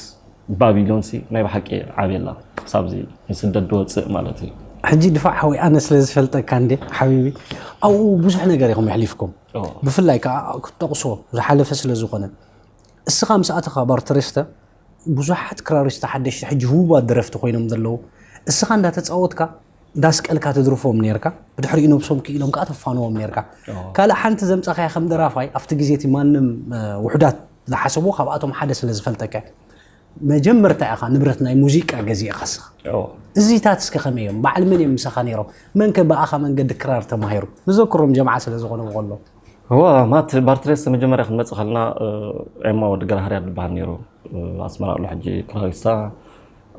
ባቢሎን ሲ ናይ ብሓቂ ዓብየላ ክሳብዚ ንስደት ድወፅእ ማለት እዩ። ሕጂ ድፋዕ ሓወይ ኣነ ስለ ዝፈልጠካ እንዴ ሓቢቢ ኣብኡ ብዙሕ ነገር ኢኹም የሕሊፍኩም። ብፍላይ ከዓ ክጠቕሶ ዝሓለፈ ስለ ዝኾነ እስኻ ምስ ኣተኻ ባርትረስተ ብዙሓት ክራሪስታ ሓደሽቲ ሕጂ ህቡባት ደረፍቲ ኮይኖም ዘለዉ፣ እስኻ እንዳተጻወትካ እንዳስቀልካ ትድርፎም ኔርካ፣ ብድሕሪኡ ነብሶም ክኢሎም ከዓ ተፋንዎም ኔርካ። ካልእ ሓንቲ ዘምጻኻያ ከም ደራፋይ ኣብቲ ግዜ እቲ ማንም ውሑዳት ዝሓሰብዎ ካብኣቶም ሓደ ስለ ዝፈልጠካ፣ መጀመርታ ኢኻ ንብረት ናይ ሙዚቃ ገዚእኻ እስኻ። እዚታት እስከ ከመይ እዮም? በዓል መን እዮም ምሳኻ ነይሮም? መን ከ ብኣኻ መንገዲ ክራር ተማሂሩ? ንዘክሮም ጀምዓ ስለ ዝኾነ ብኸሎ። እዋ ማት ባርትሬስ መጀመርያ ክንመፅእ ከለና ኤማ ወዲ ገራህርያ ዝበሃል ነይሩ። ኣስመራ ኣሎ ሕጂ ክራሪስታ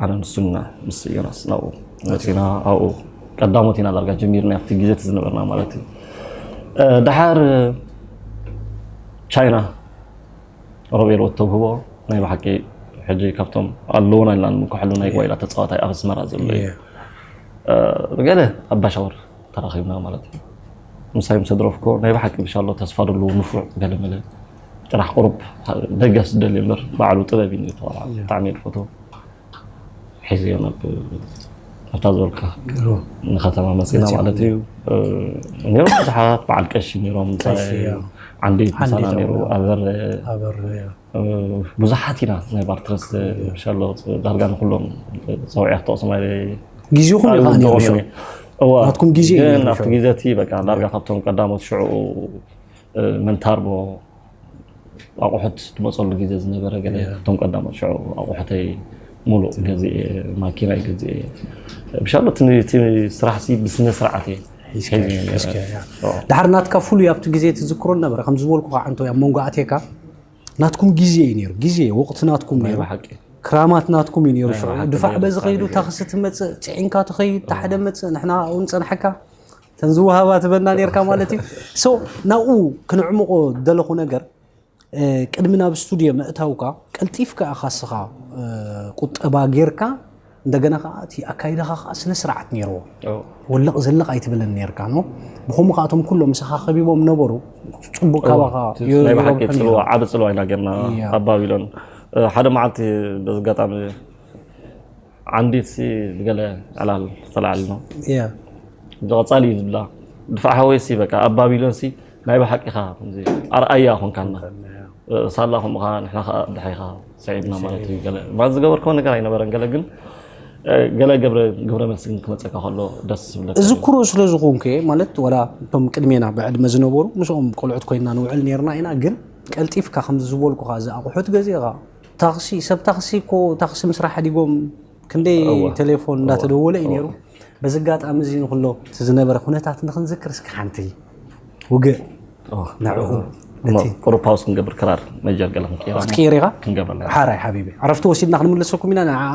ኣነ ንሱና ምስ ዮናስ ናብኡ መፂና ኣብኡ ቀዳሞት ኢና ዳርጋ ጀሚርና ኣብቲ ግዜ እቲ ዝነበርና ማለት እዩ። ደሓር ቻይና ሮቤል ወተውህቦ ናይ ብሓቂ ሕጂ ካብቶም ኣለዉና ኢልና ንምክሐሉ ናይ ጓይላ ተፃዋታይ ኣብ ኣስመራ ዘሎ እዩ። ገለ ኣባሻወር ተራኺብና ማለት እዩ። ምሳይ ምስ ኣድረፍኮ ናይ ብሓቂ ብሻሎ ተስፋ ደለዎ ንፉዕ ገለመለ ጥራሕ ቁሩብ ደገፍ ዝደሊ እምበር ባዕሉ ጥበብ እዩ ተባላ ብጣዕሚ እየ ዝፈትዎ። ሒዝዮ ናብ ኣብታ ዝበልካ ንከተማ መፂና ማለት እዩ። ነይሮም ብዙሓት በዓል ቀሺ ነይሮም ዓንዲ ምሳና ነይሩ ኣበረ ብዙሓት ኢና ናይ ባርትረስ ሻሎ ዳርጋ ንኩሎም ፀውዒያ ክጠቕሶም ግዜኹም እዩ ከዓ ነይሩ ናትኩም ግዜ እዩ ነይሩ ኣብቲ ግዜ እቲ በቃ ዳርጋ ካብቶም ቀዳሞት ሽዑ መንታርቦ ኣቑሑት ዝመፀሉ ግዜ ዝነበረ ገለ ካብቶም ቀዳሞት ሽዑ ኣቑሑተይ ሙሉእ ገዚኤ ማኪናይ ገዚኤ ብሻሎ እቲ ስራሕ ሲ ብስነ ስርዓት እየ ድሓር ናትካ ፍሉይ ኣብቲ ግዜ ትዝክሮ ነበረ ከምዚ ዝበልኩ ከዓ እንተ ኣብ መንጎ ኣቴካ ናትኩም ግዜ እዩ ነይሩ ግዜ ወቕቲ ናትኩም ነይሩ ክራማት ናትኩም እዩ ነይሩ ሽዑ ድፋዕ በዚ ከይዱ ታክሲ ትመፅእ ፅዒንካ ትኸይድ ታሓደ መፅእ ንሕና ኣብኡ ንፀንሐካ ተን ዝወሃባ ትበና ነርካ ማለት እዩ so ናብኡ ክንዕምቆ ደለኹ ነገር ቅድሚ ናብ ስቱድዮ ምእታውካ ቀልጢፍካ ኢኻ እስኻ ቁጠባ ጌርካ እንደገና ከዓ እቲ ኣካይዳኻ ከዓ ስነ ስርዓት ነይርዎ ወለቕ ዘለቕ ኣይትብልን ነርካ ኖ ብኸምኡ ከዓ እቶም ኩሎም ምሳኻ ከቢቦም ነበሩ ፅቡቅ ካባኻ ናይ ብሓቂ ፅልዋ ዓቢ ፅልዋ ኢና ጌርና ኣብ ባቢሎን ሓደ መዓልቲ በዚ ኣጋጣሚ ዓንዲት ሲ ብገለ ዕላል ዝተላዕልና ብቐጻሊ እዩ ዝብላ ድፋዕ ሓወይ ሲ በቃ ኣብ ባቢሎን ሲ ናይ ብሓቂኻ ኣርኣያ ኮንካና ሳላ ከምኡ ከዓ ንሕና ከዓ ድሓይኻ ሰዒብና ማለት እዩ ገለ ማለት ዝገበርክዎ ነገር ኣይነበረን ገለ ግን ገለ ግብረ መልሲ ግን ክመፀካ ከሎ ደስ ዝብለካ እዚ ኩሩ ስለ ዝኾንኩ ማለት ወላ እቶም ቅድሜና ብዕድመ ዝነበሩ ምስኦም ቆልዑት ኮይንና ንውዕል ነርና ኢና ግን ቀልጢፍካ ከምዚ ዝበልኩኻ እዚ ኣቑሑት ገዚእኻ ታኽሲ ሰብ ታኽሲ እኮ ታኽሲ ምስራሕ ሓዲጎም ክንደይ ቴሌፎን እንዳተደወለ እዩ ነይሩ በዚ ኣጋጣሚ እዚ ንኩሎ እቲ ዝነበረ ኩነታት ንክንዝክር እስኪ ሓንቲ ውግእ ንዕኡ ቁሩብ ፓውስ ክንገብር ክራር መጀር ገለ ክንቅይራ ክትቅይር ኢኻ ክንገብር ኣለና ሓራይ ሓቢቢ ዕረፍቲ ወሲድና ክንምለሰኩም ኢና ንዓኣ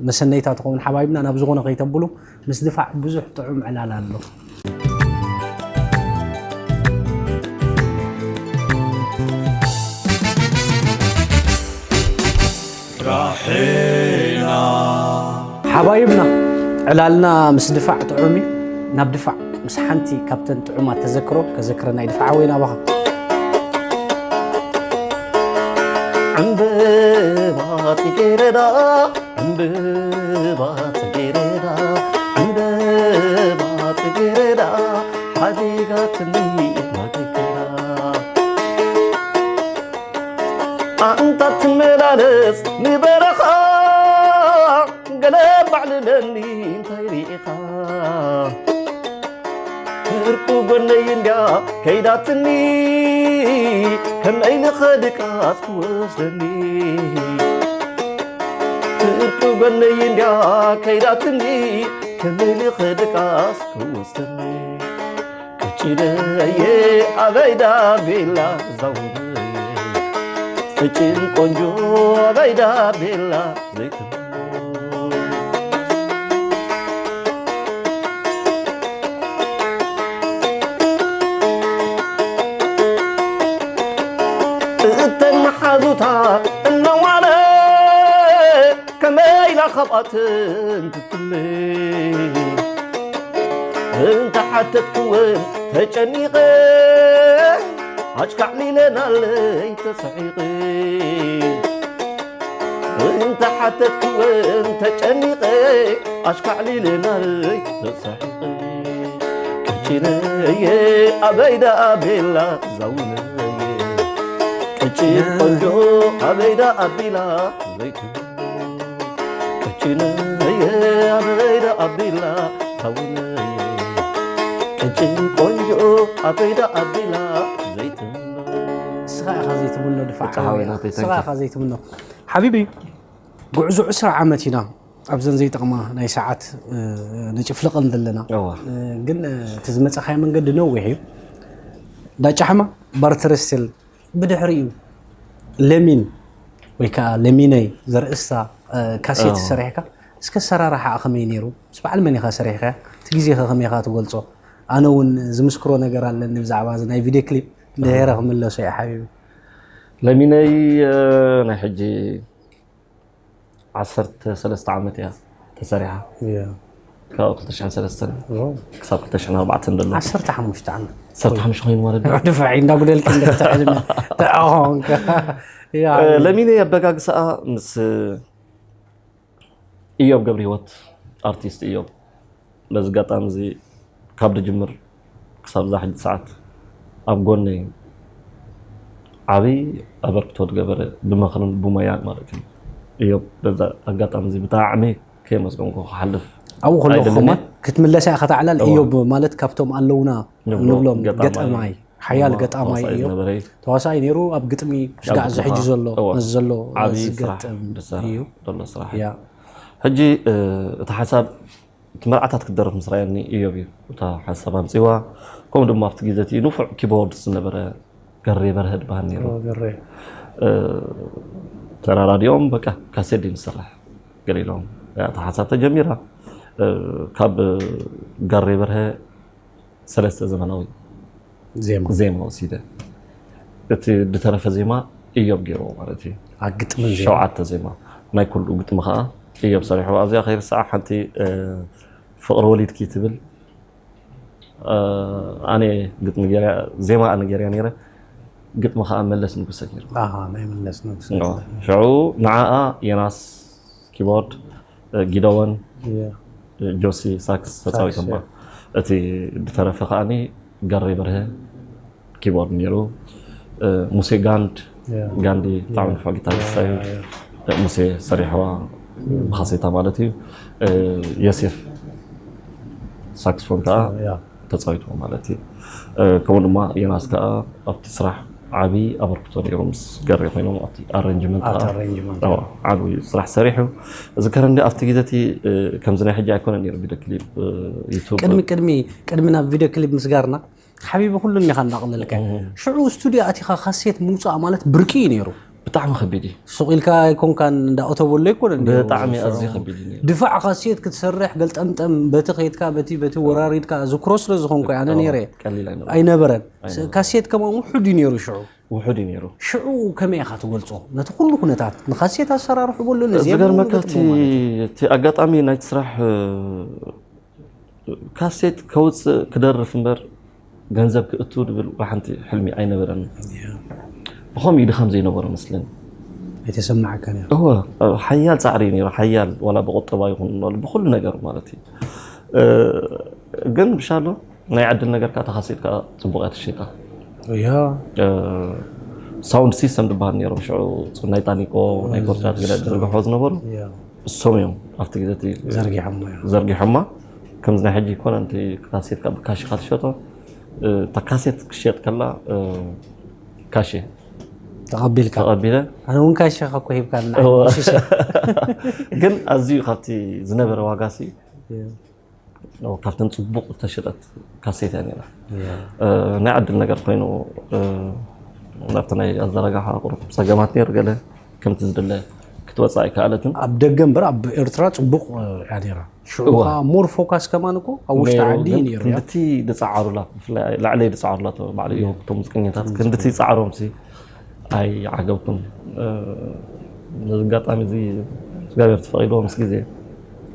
መሰነይታ ትኸውን ሓባይብና ናብ ዝኾነ ከይተብሉ ምስ ድፋዕ ብዙሕ ጥዑም ዕላል ኣሎ ሓባይብና ዕላልና ምስ ድፋዕ ጥዑም እዩ ናብ ድፋዕ ምስ ሓንቲ ካብተን ጥዑማት ተዘክሮ ከዘክረና ይድፋዕ ሓወይ ናባኻ ዕምበባ ጽጌረዳ ዕምበባ ጽጌረዳ ዕምበባ ጽጌረዳ ሓዲጋትኒ ማደገዳ ኣንታ ትመላለስ ንበረኻ ገለ ባዕልለኒ እንታይ ርኢኻ ፍርቁ ጎነይ እንድያ ከይዳትኒ ከመይ ንኸድቃስ ክወስደኒ ፍርቁ ጎነይ እንድያ ከይዳትኒ ከመይ ንኸድቃስ ክወስደኒ ቀጭነየ ኣበይዳ ቤላ ዛውነየ ቀጭን ቆንጆ ኣበይዳ ቤላ ዘይትም እተን መሓዙታ እናዋለ ከመይ ኢላ ካብኣተን ትፍለ እንተ ሓተትክወን ተጨኒቐ ኣሽካዕሊለናለይ ተሰሒቐ እንተ ሓተትክወን ተጨኒቐ ኣሽካዕሊለናለይ ተሰሒቐ ቀጭነየ ኣበይ ደኣ ቤላ ዛውነየ ቀጭን ቆንጆ ኣበይ ደኣ ኣቢላ ዘይትብል ኣበይ ደኣ ኣቢላ ሓውነየ ቅጭን ቆንጆ ኣበይ ደኣ ኣቢላ ዘይትምኖ እስኻ ኢኻ ዘይትምኖ ድፋዕ ሓወይ ናተይ እስኻ ኢኻ ዘይትምኖ ሓቢቢ ጉዕዞ ዕስራ ዓመት ኢና ኣብዘን ዘይጠቕማ ናይ ሰዓት ንጭፍልቐን ዘለና ግን እቲ ዝመፀኻዮ መንገዲ ነዊሕ እዩ ዳጫሕማ ባርተረስቴል ብድሕሪኡ ለሚን ወይ ከዓ ለሚነይ ዘርእስታ ካሴት ሰሪሕካ እስከ ሰራርሓ ከመይ ነይሩ ምስ በዓል መን ኢኻ ሰሪሕካ እቲ ግዜኸ ከመይ ኢኻ ትገልፆ ኣነ እውን ዝምስክሮ ነገር ኣለኒ ብዛዕባ ናይ ቪድዮ ክሊፕ ድሄረ ክምለሶ እየ ሓቢቢ ለሚነይ ናይ ሕጂ ዓሰርተ ሰለስተ ዓመት እያ ተሰሪሓ ካብ ክልተ ሽሕን ሰለስተን ክሳብ ክልተ ሽሕን ኣርባዕተን ዘሎ ዓሰርተ ሓሙሽተ ዓመት ዓሰርተ ሓሙሽተ ኮይኑ ማለት ድዩ ድፋዒ እንዳጉደልክ እንደተዕልመ ተኣኾንካ ለሚነ ኣበጋግሳኣ ምስ እዮብ ገብረሂወት ኣርቲስት እዮብ በዚ ኣጋጣሚ እዚ ካብ ድጅምር ክሳብ እዛ ሕጂ ሰዓት ኣብ ጎነይ ዓብዪ ኣበርክቶ ዝገበረ ብመኽርን ብሞያን ማለት እዩ እዮብ በዛ ኣጋጣሚ እዚ ብጣዕሚ ከየመስገንኩ ክሓልፍ ኣብኡ ከለኹ ኣይደልን ከማ ክትምለሳ ኢኻ ተዓላል እዮብ ማለት ካብቶም ኣለውና ንብሎም ገጣማይ ሓያል ገጣማይ እዩ ተዋሳኣይ ነይሩ ኣብ ግጥሚ ስጋዕ እዚ ሕጂ ዘሎ ነዚ ዘሎ ዝገጥም እዩ ዘሎ ስራሕ ሕጂ እቲ ሓሳብ እቲ መርዓታት ክደርፍ ምስ ረኣየኒ እዮብ እዩ እታ ሓሳብ ኣምፅዋ ከምኡ ድማ ኣብቲ ግዜ እቲ ንፉዕ ኪቦርድ ዝነበረ ገሬ በርሀ ድበሃል ነይሩ ተራራዲኦም በቃ ካሴት ድዩ ንስራሕ ገለ ኢሎም እታ ሓሳብ ተጀሚራ ካብ ጋሬ በርሀ ሰለስተ ዘመናዊ ዜማ ዜማ ወሲደ እቲ ድተረፈ ዜማ እዮብ ገይርዎ ማለት እዩ ኣግጥምን ዜማ ሸውዓተ ዜማ ናይ ኩሉ ግጥሚ ከዓ እዮብ ሰሪሕዎ ኣብዚኣ ከይርስዓ ሓንቲ ፍቕሪ ወሊድኪ ትብል ኣነ ግጥሚ ገይረ ዜማ ኣነ ገይረያ ነይረ ግጥሚ ከዓ መለስ ንጉሰ ገይሩ ኣሃ ናይ መለስ ንጉሰ ሽዑ ንዓኣ የናስ ኪቦርድ ጊደወን ጆሲ ሳክስ ተፃዊቶማ እቲ ዝተረፈ ከዓኒ ጋሬ በርሀ ኪቦርድ ነይሩ ሙሴ ጋንድ ጋንዲ ብጣዕሚ ንፉዕ ጊታሪስታ እዩ ሙሴ ሰሪሕዋ ብካሴታ ማለት እዩ የሴፍ ሳክስፎን ከዓ ተፃዊትዎ ማለት እዩ ከምኡ ድማ ዮናስ ከዓ ኣብቲ ስራሕ ዓብዪ ኣበርክቶ ነይሩ ምስ ገሬ ኮይኖም ኣብቲ ኣረንጅመንት ዓብዪ ስራሕ ሰሪሑ ዝከረኒ ኣብቲ ግዜ እቲ ከምዚ ናይ ሕጂ ኣይኮነ ነይሩ ቪድዮ ክሊፕ ዩቱብ ቅድሚ ቅድሚ ቅድሚ ናብ ቪድዮ ክሊፕ ምስጋርና ሓቢቢ ኩሉ እኒኻ እንዳቕለልካ ሽዑ ስቱዲዮ ኣቲኻ ካሴት ምውፃእ ማለት ብርቂ እዩ ነይሩ ብጣዕሚ ከቢድ እዩ ሱቕ ኢልካ ኣይኮንካን እንዳእተወሉ ኣይኮነ ብጣዕሚ ኣዝዩ ከቢድ እዩ ድፋዕ ካሴት ክትሰርሕ ገልጠምጠም በቲ ከይድካ በቲ በቲ ወራሪድካ ዝክሮ ስለ ዝኾንኩ ኣነ ነይረ ኣይነበረን ካሴት ከማን ውሑድ እዩ ነይሩ ሽዑ ውሑድ እዩ ነይሩ ሽዑ ከመይ ኢኻ ትገልፆ ነቲ ኩሉ ኩነታት ንካሴት ኣሰራርሑ በሉ ዝገርመካ እቲ ኣጋጣሚ ናይቲ ስራሕ ካሴት ከውፅእ ክደርፍ እምበር ገንዘብ ክእቱ ድብል ሓንቲ ሕልሚ ኣይነበረን ብኸምኡ ድኻም ዘይነበሮ መስለኒ ኣይተሰማዓካን እወ ሓያል ፃዕሪ እዩ ነይሩ ሓያል ዋላ ብቁጠባ ይኹን ብኩሉ ነገር ማለት እዩ ግን ብሻሎ ናይ ዕድል ነገር ከዓ ተኻሲት ከዓ ፅቡቅ እያ ትሽጣ ሳውንድ ሲስተም ዝበሃል ነይሮም ሽዑ ናይ ጣኒቆ ናይ ኮርቻት ገለ ዝርግሖ ዝነበሩ እሶም እዮም ኣብቲ ግዜ ዘርጊሖማ ከምዚ ናይ ሕጂ ይኮነ እቲ ካሴት ካብ ካሽካ ትሸጦ እታ ካሴት ክሸጥ ከላ ካሽ ተቐቢልካ ተቐቢለ ኣነ እውን ካሽ ኢኻ እኮ ሂብካኒ ንዓይ ሽሸ ግን ኣዝዩ ካብቲ ዝነበረ ዋጋ ሲ ካብተን ፅቡቅ ዝተሸጠት ካሴት እያ ነራ ናይ ዕድል ነገር ኮይኑ ናብቲ ናይ ኣዘራጋሓ ቁሩብ ፀገማት ነይሩ ገለ ከምቲ ዝድለ ክትወፅእ ኣይከኣለትን ኣብ ደገ እምበር ኣብ ኤርትራ ፅቡቅ እያ ነራ ሽዑ ከዓ ሞር ፎካስ ከማን እኮ ኣብ ውሽጢ ዓዲ እዩ ነይሩ እያ ክንድቲ ዝፀዓሩላ ብፍላይ ላዕለይ ዝፀዓሩላ ባዕሉ እዩ እቶም ሙዚቀኛታት ክንድቲ ይፀዓሮም ሲ ኣይዓገብኩን ነዚ ኣጋጣሚ እዚ እግዚኣብሔር ተፈቂድዎ ምስ ግዜ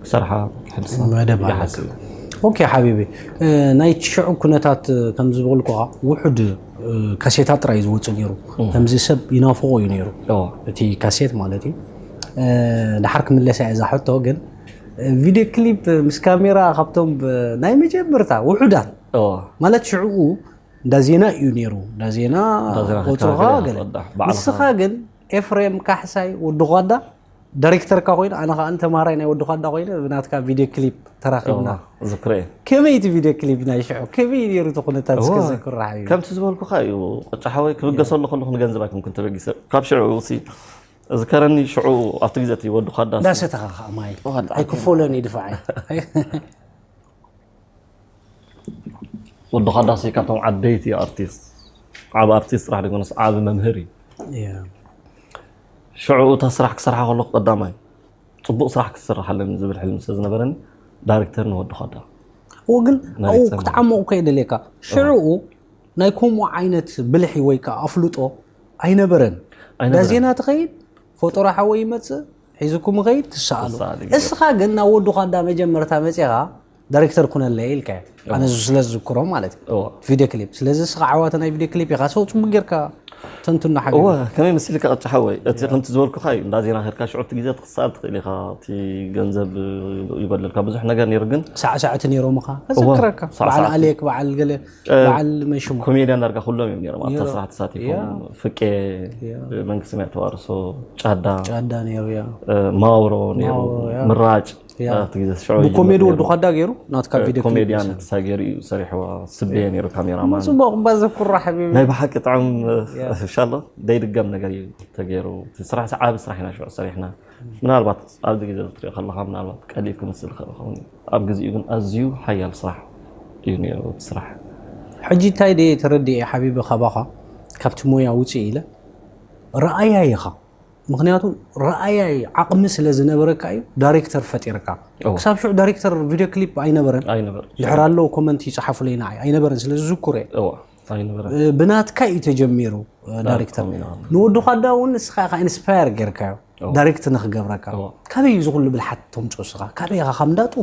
ክሰርሓ ክሕድሳ መደብ ኣለካ ይሓስብ ኦኬ ሓቢቢ ናይ ሽዑ ኩነታት ከም ዝበልኩኻ ውሑድ ካሴታት ጥራይ ዝወፁ ነይሩ ከምዚ ሰብ ይናፍቆ እዩ ነይሩ እቲ ካሴት ማለት እዩ ድሓር ክምለሳ እየ እዛ ሕቶ ግን ቪድዮ ክሊፕ ምስ ካሜራ ካብቶም ናይ መጀመርታ ውሑዳት ማለት ሽዕኡ እንዳ ዜና እዩ ነይሩ እንዳ ዜና ቆፅሩኻ ገለ ንስኻ ግን ኤፍሬም ካሕሳይ ወዲ ጓዳ ዳይሬክተርካ ኮይኑ ኣነ ከዓ ተማራይ ናይ ወዲ ኳዳ ኮይነ ብናትካ ቪድዮ ክሊፕ ተራኺብና። ዝክረ ከመይ እቲ ቪድዮ ክሊፕ ናይ ሽዑ ከመይ ነይሩ እቲ ኩነታት እስከ ዘክር ሓቢቢ? ከምቲ ዝበልኩካ እዩ። ቅጫ ሓወይ ክብገሰሉ ከለኹ ንገንዘብ ኣይኮንኩን ተበጊሰ። ካብ ሽዑ ሲ ዝከረኒ ሽዑ ኣብቲ ግዜ እቲ ወዲ ኳዳ እንዳሰተኻ ከዓ ማይ ኣይክፈሎን ይድፋዓይ። ወዲ ኳዳ ሲ ካብቶም ዓበይቲ ኣርቲስት፣ ዓብ ኣርቲስት ጥራሕ ደይኮነስ ዓብ መምህር እዩ። ሽዑ እታ ስራሕ ክሰርሓ ከለኹ ቀዳማይ ፅቡቅ ስራሕ ክስራሕ ኣለኒ ዝብል ሕልሚ ስለ ዝነበረኒ ዳይሬክተር ንወዲ ኳዳ እዎ ግን ኣብኡ ክትዓመቑ ከየደልየካ ሽዑኡ ናይ ከምኡ ዓይነት ብልሒ ወይ ከዓ ኣፍልጦ ኣይነበረን። እንዳ ዜና ትኸይድ፣ ፈጠሮ ሓወይ ይመፅእ፣ ሒዝኩም ኸይድ ትሰኣሉ። እስኻ ግን ናብ ወዲ ኳዳ መጀመርታ መፂኻ ዳይሬክተር ኩነለይ ኢልካ ኣነ ስለ ዝዝክሮ ማለት እዩ ቪድዮ ክሊፕ። ስለዚ እስኻ ዓዋተ ናይ ቪድዮ ክሊፕ ኢኻ ሰው ፅቡቅ ጌርካ ተንትኖ ሓቢቢ። ከመይ መሲልካ ቅጫ ሓወይ እቲ ከምቲ ዝበልኩካ እዩ። እንዳ ዜና ከድካ ሽዑ ኣብቲ ግዜ ክትሰኣል ትኽእል ኢኻ። እቲ ገንዘብ ይበለልካ ብዙሕ ነገር ነይሩ ግን ሳዕሳዕቲ ነይሮምኻ እዝክረካ። በዓል ኣሌክ በዓል ገለ በዓል መሽሙ ኮሜድያን ዳርጋ ኩሎም እዮም ነይሮም ኣብታ ስራሕ ተሳቲፎም። ፍቄ መንግስቲ ሚያ ተዋርሶ ጫዳ ጫዳ ነይሩ ያ ማውሮ ነይሩ ምራጭ ብኮሜዲ ወዲ ኳዳ ገይሩ ናትካ ቪድዮ ኮሜድያን ክሳብ ገይሩ እዩ ሰሪሕዋ። ስቤ ነይሩ ካሜራማን። ፅቡቅ እባ ዘኩራ ሓቢቢ። ናይ ብሓቂ ጣዕም ሻሎ ደይድገም ነገር እዩ ተገይሩ። እቲ ስራሕ ዓብ ስራሕ ኢና ሽዑ ሰሪሕና። ምናልባት ኣብዚ ግዜ ዝትሪኦ ከለካ ምናልባት ቀሊል ክመስል ይኽእል ይኸውን እዩ። ኣብ ግዜኡ ግን ኣዝዩ ሓያል ስራሕ እዩ ነይሩ እቲ ስራሕ። ሕጂ እንታይ ድየ ተረዲኤ ሓቢቢ ካባኻ ካብቲ ሞያ ውፅእ ኢለ ረኣያ ኢኻ። ምክንያቱ ረኣያይ ዓቕሚ ስለ ዝነበረካ እዩ ዳይሬክተር ፈጢርካ። ክሳብ ሽዑ ዳይሬክተር ቪድዮ ክሊፕ ኣይነበረን። ኣይነበረን። ድሕር ኣለዉ ኮመንት ይፅሓፉለይ ንዓይ ኣይነበረን ስለ ዝዝክሮ እየ። እዋ ኣይነበረን። ብናትካ እዩ ተጀሚሩ ዳይሬክተር። ንወዲ ኳዳ እውን ንስኻ ኢኻ ኢንስፓየር ጌርካዮ ዳይሬክት ንክገብረካ። ካበይ እዩ ዝኩሉ ብልሓት ተምፅኦ እስኻ ካበይ ኢኻ ካብ እንዳጡ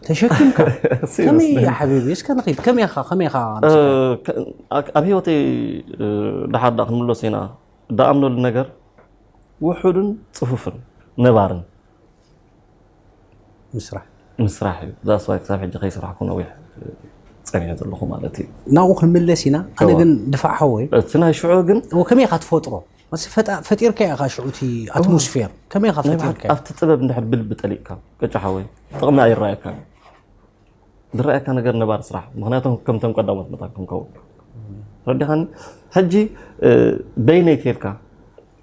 ተሸኪምካ? ከመይ ሓቢቢ እስከ ንኺድ ከመይ ኢኻ ከመይ ኢኻ? ኣብ ህይወተይ ድሓር ዳ ክንምለሶ ኢና። ዳኣምነሉ ነገር ውሑድን ፅፉፍን ነባርን ምስራሕ ምስራሕ እዩ። ዛስ ዋይ ክሳብ ሕጂ ከይሰራሕኩ ነዊሕ ፀኒሐ ዘለኹ ማለት እዩ። ናብኡ ክንምለስ ኢና። ኣነ ግን ድፋዕ ሓወይ እቲ ናይ ሽዑ ግን ከመይ ኢኻ ትፈጥሮ? ፈጢርካ ኢኻ ሽዑ እቲ ኣትሞስፌር ከመይ ኢኻ ፈጢርካ? ኣብቲ ጥበብ እንድሕር ብልቢ ጠሊቕካ ቅጫ ሓወይ ጥቕሚ ኣይረኣየካን። ዝረኣየካ ነገር ነባር ስራሕ ምክንያቱ ከምቶም ቀዳሞት መታን ክንከውን ረዲኻኒ። ሕጂ በይነይ ከይድካ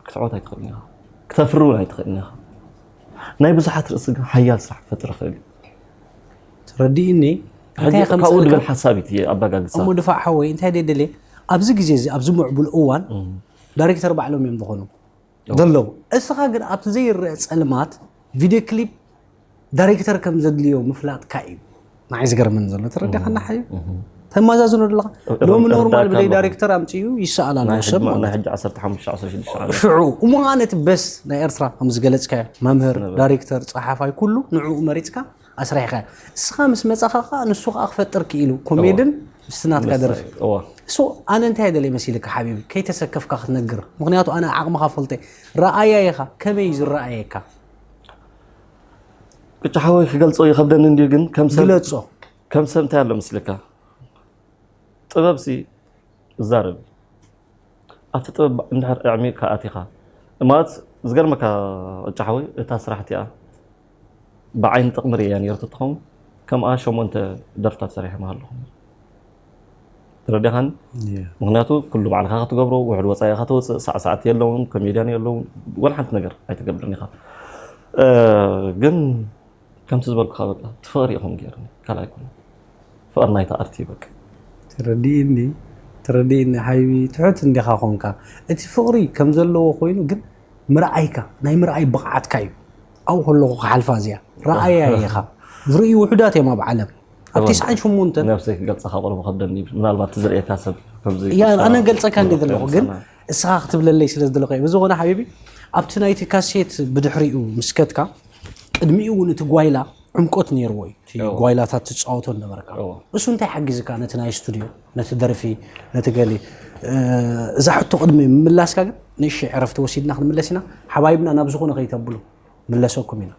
ክትዕወት ኣይትኽእልን ኢኻ። ክተፍሪ እውን ኣይትኽእልን ኢኻ። ናይ ብዙሓት ርእሲ ግን ሓያል ስራሕ ክፈጥር ይኽእል እዩ። ተረዲእኒ። እንታይ ከም ካብኡ ዝበል ሓሳብ እዩ ኣባጋግሳ። እሞ ድፋዕ ሓወይ እንታይ ደደልየ ኣብዚ ግዜ እዚ ኣብዚ ምዕቡል እዋን ዳይሬክተር ባዕሎም እዮም ዝኾኑ ዘለዉ። እስኻ ግን ኣብቲ ዘይረአ ጸልማት ቪድዮ ክሊፕ ዳይሬክተር ከም ዘድልዮ ምፍላጥካ እዩ ንዓይ ዝገርመኒ ዘሎ። ተረዲኻና ሓዩ ተማዛዝኖ ኣለኻ። ሎሚ ኖርማል ብደይ ዳይሬክተር ኣምፅኡ ይሰኣል ኣሎ ሰብ ማለት ሽዑ እሞ ነቲ በስ ናይ ኤርትራ ከም ዝገለፅካዮ መምህር ዳይሬክተር ፀሓፋይ ኩሉ ንዕኡ መሪፅካ ኣስራሒኻ እስኻ ምስ መፃኻ ከዓ ንሱ ከዓ ክፈጥር ክኢሉ ኮሜድን ምስቲ ናትካ ደርፊ። ሶ ኣነ እንታይ ደለ መሲልካ ሓቢቢ ከይተሰከፍካ ክትነግር ምክንያቱ ኣነ ዓቕምኻ ፈልጠ ረኣያ ኢኻ ከመይ እዩ ዝረኣየካ? ቅጫ ሓወይ ክገልፆ ይኸብደኒ እንድዩ ግን ከም ሰብ ግለፆ። ከም ሰብ እንታይ ኣሎ ምስልካ ጥበብ ሲ እዛረብ ኣብቲ ጥበብ እንድሕር ኣዕሚቕካ ኣቲኻ ማለት ዝገርመካ ቅጫ ሓወይ እታ ስራሕ እቲኣ ብዓይኒ ጥቕሚ ርእያ ነይሩ ተትኸውን ከምኣ ሸሞንተ ደርፍታት ሰሪሐ ምሃለኹ። ተረዲኻኒ? ምክንያቱ ኩሉ ባዕልካ ክትገብሮ ውሕድ ወፃኢ ኢካ ተውፅእ ሳዕሳዕቲ የለውን ኮሜድያን የለውን ወላ ሓንቲ ነገር ኣይትገብርን ኢካ። ግን ከምቲ ዝበልኩካ በቃ እቲ ፍቅሪ ኢኹም ገይርኒ ካልእ ኣይኮነን። ፍቅሪ ናይቲ ኣርቲ በቃ። ተረዲእኒ ተረዲእኒ ሓይቢ ትሑት እንዲኻ ኮንካ እቲ ፍቅሪ ከም ዘለዎ ኮይኑ ግን ምርኣይካ ናይ ምርኣይ ብቕዓትካ እዩ ኣብኡ ከለኹ ክሓልፋ እዚኣ ረኣያ ኢኻ ዝርእዩ ውሑዳት እዮም ኣብ ዓለም ኣብ ተስዓን ሸሞንተን ነብሰይ ክገልፀካ ቅርቡ ከብደኒ ምናልባት ትዝርእየካ ሰብ ከምዚ ያ ኣነ ገልፀካ እንደ ዘለኹ ግን እስኻ ክትብለለይ ስለ ዝደለኹ እየ ብዝኾነ ሓቢቢ ኣብቲ ናይቲ ካሴት ብድሕሪኡ ምስከትካ ቅድሚኡ እውን እቲ ጓይላ ዕምቆት ነይርዎ እዩ እቲ ጓይላታት ትፃወቶ ነበርካ እሱ እንታይ ሓጊዝካ ነቲ ናይ ስቱድዮ ነቲ ደርፊ ነቲ ገሊ እዛ ሕቶ ቅድሚ ምምላስካ ግን ንእሽተይ ዕረፍቲ ወሲድና ክንምለስ ኢና ሓባይብና ናብ ዝኾነ ከይተብሉ ምለሰኩም ኢና